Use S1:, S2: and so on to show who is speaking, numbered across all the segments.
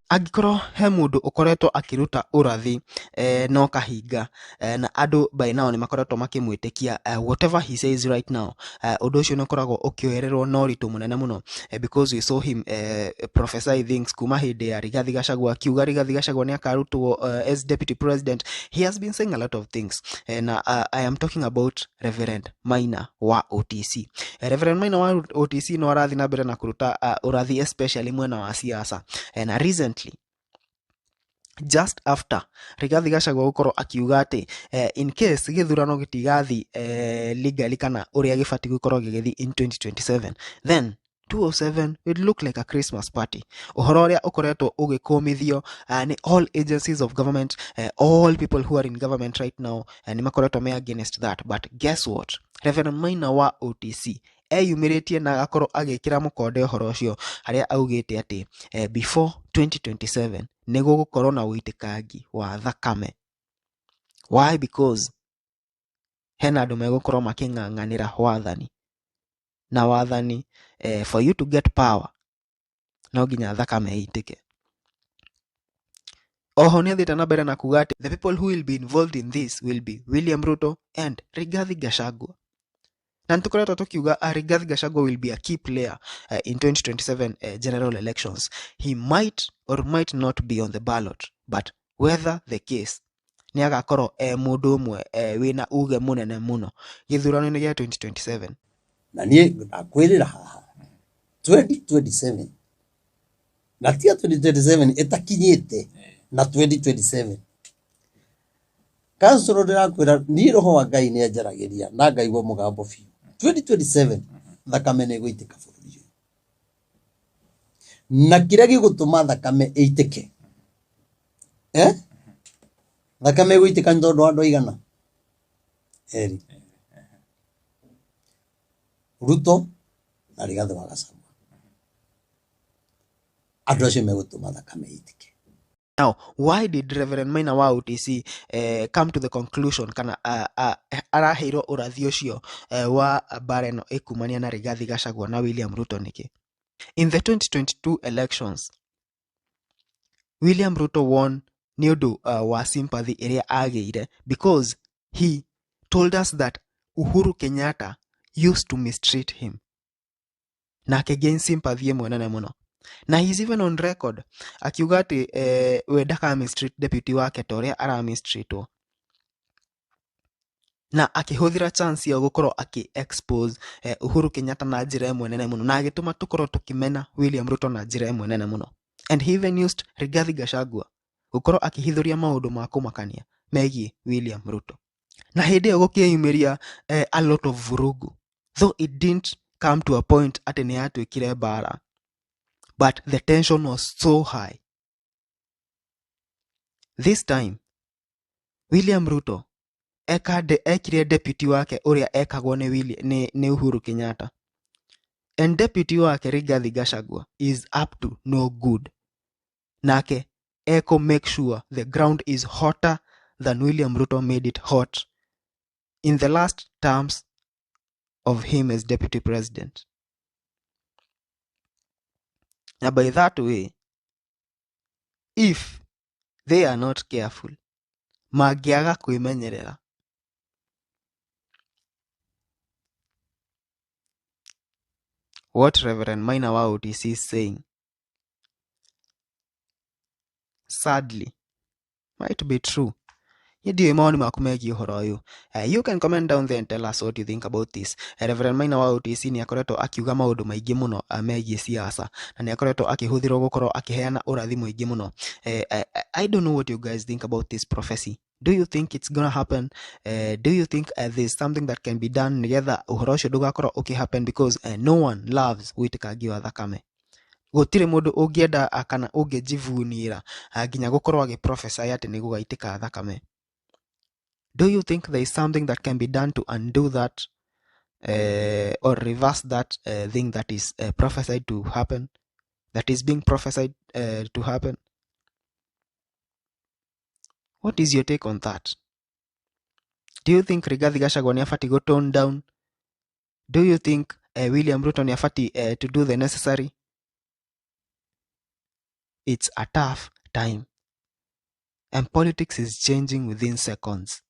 S1: Angĩkorwo he mũndũ ũkoretwo akĩruta ũrathi na ũkahinga na andũ by now nĩ makoretwo makĩmwĩtĩkia, whatever he says right now, ũndũ ũcio nĩ ũkoragwo ũkĩoererwo na ũritũ mũnene mũno, because we saw him prophesy things kuma hĩndĩ ya Rigathi Gachagua, akiuga Rigathi Gachagua nĩ akarutwo as deputy president. He has been saying a lot of things, na I am talking about Reverend Maina wa OTC. Reverend Maina wa OTC no arathiĩ na mbere na kũruta ũrathi, especially mwena wa siasa. Na recently, just after Rigathi Gachagua gũkorwo akiuga atĩ in case gĩthurano gĩtigathi legally kana ũrĩa gĩbatiĩ gũkorwo gĩgĩthiĩ in 2027, then 207 it look like a Christmas party. Ũhoro ũrĩa ũkoretwo ũgĩkũmithio nĩ all agencies of government, all people who are in government right now, nĩ makoretwo me against that. But guess what? Reverend Maina wa OTC eyumĩrĩtie na agakorwo agĩkĩra mũkonde ũhoro ũcio, harĩa augĩte atĩ before 2027 nĩ gũgũkorwo na ũitĩkangi wa thakame. Why? Because hena andũ megũkorwo makĩng'ang'anĩra wathani, na wathani, for you to get power, no nginya thakame ĩitĩke. Oho nĩ athiĩte na mbere na kuga atĩ the people who will be involved in this will be William Ruto and Rigathi Gachagua. Na nĩ tũkoretwo tũkiuga Rigathi Gachagua will be a key player in 2027 general elections. He might or might not be on the ballot, but whether the case, nĩ agakorwo e mũndũ ũmwe wĩna uge mũnene mũno gĩthurano-inĩ gĩa 2027.
S2: Na niĩ ndakwĩrĩra haha, 2027, na tiga 2027 ĩtakinyĩte, na 2027 kancũrũ, ndĩrakwĩra niĩ roho wa Ngai nĩ anjaragĩria na ngaigua mũgambo biũ, 2027 thakame nĩ ĩgũitĩka bũrũri ũyũ. Na kĩrĩa gĩgũtũma thakame ĩitĩke, eh? Thakame ĩgũitĩka nĩ tondũ wa andũ aigana erĩ, Ruto na Rigathĩ wa Gachagua. Andũ acio megũtũma thakame ĩitĩke.
S1: Now, why did Reverend Maina wa OTC come to the conclusion kana araheirwo ũrathi ũcio wa mbara ĩno ĩkumania na Rigathi Gachagua na William Ruto nĩkĩ? In the 2022 elections, William Ruto won nĩ ũndũ wa sympathy ĩrĩa agĩire, because he told us that Uhuru Kenyatta used to mistreat him, na akĩgain sympathy ĩmwe nene mũno. Na he's even on record akiuga atĩ we ndaka mistreat deputy wake ta ũrĩa ara mistreatwo, na akĩhũthĩra chance ĩyo gũkorwo akĩ expose Uhuru Kenyatta na njĩra ĩmwe nene mũno, na agĩtũma tũkorwo tũkĩmena William Ruto na njĩra ĩmwe nene mũno. And he even used Rigathi Gachagua gũkorwo akĩhithũria maũndũ ma kũmakania megiĩ William Ruto. Na hĩndĩ ĩyo gũkĩyumĩria a lot of vurugu, though it didn't come to a point atĩ nĩ yatuĩkire mbara, but the tension was so high. This time William Ruto eka de, ekire deputy wake ũrĩa ekagwo nĩ Uhuru Kenyatta, and deputy wake Rigathi Gachagua is up to no good. Nake eko make sure the ground is hotter than William Ruto made it hot in the last terms of him as deputy president. Na by that way, if they are not careful, mangĩaga kwĩmenyerera, what Reverend Maina wa OTC is saying sadly might be true. Niĩ ndiũĩ mawoni maku megiĩ ũhoro ũyũ. You can comment down there and tell us what you think about this. Reverend Maina wa OTC nĩ akoretwo akiuga maũndũ maingĩ mũno megiĩ siasa, na nĩ akoretwo akĩhũthĩrwo gũkorwo akĩheana ũrathi mũingĩ mũno. I don't know what you guys think about this prophecy. Do you think it's gonna happen? Do you think there's something that can be done nĩgetha ũhoro ũcio ndũgakorwo ũkĩ happen? Because no one loves wĩtĩkangi wa thakame. Gũtirĩ mũndũ ũngĩenda kana ũngĩjivunĩra nginya gũkorwo agĩ prophesy atĩ nĩ gũgaitĩka thakame. Do you think there is something that can be done to undo that or reverse that thing that is prophesied to happen, that is being prophesied to happen? What is your take on that? Do you think Rigathi Gachagua nĩ abatiĩ go tone down? Do you think William Ruto nĩ abatiĩ to do the necessary? It's a tough time and politics is changing within seconds.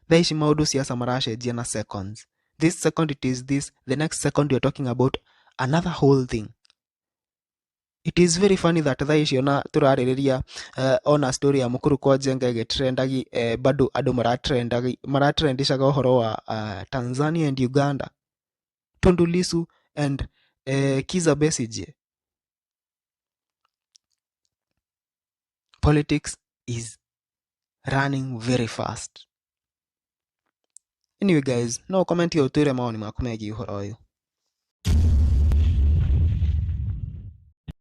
S1: Thaa ici maũndũ siasa maracenjia na seconds. This second it is this, the next second you're talking about another whole thing. It is very funny that thaa ici ona tũrarĩrĩria ona story ya Mukuru kwa Njenga ĩgĩtrendagi, bado andũ maratrendagi maratrendishaga ũhoro wa Tanzania and Uganda, Tundu Lissu and Kizza Besigye. Politics is running very fast. Anyway guys, no comment yo ũtwĩre mawoni maku megiĩ ũhoro ũyũ.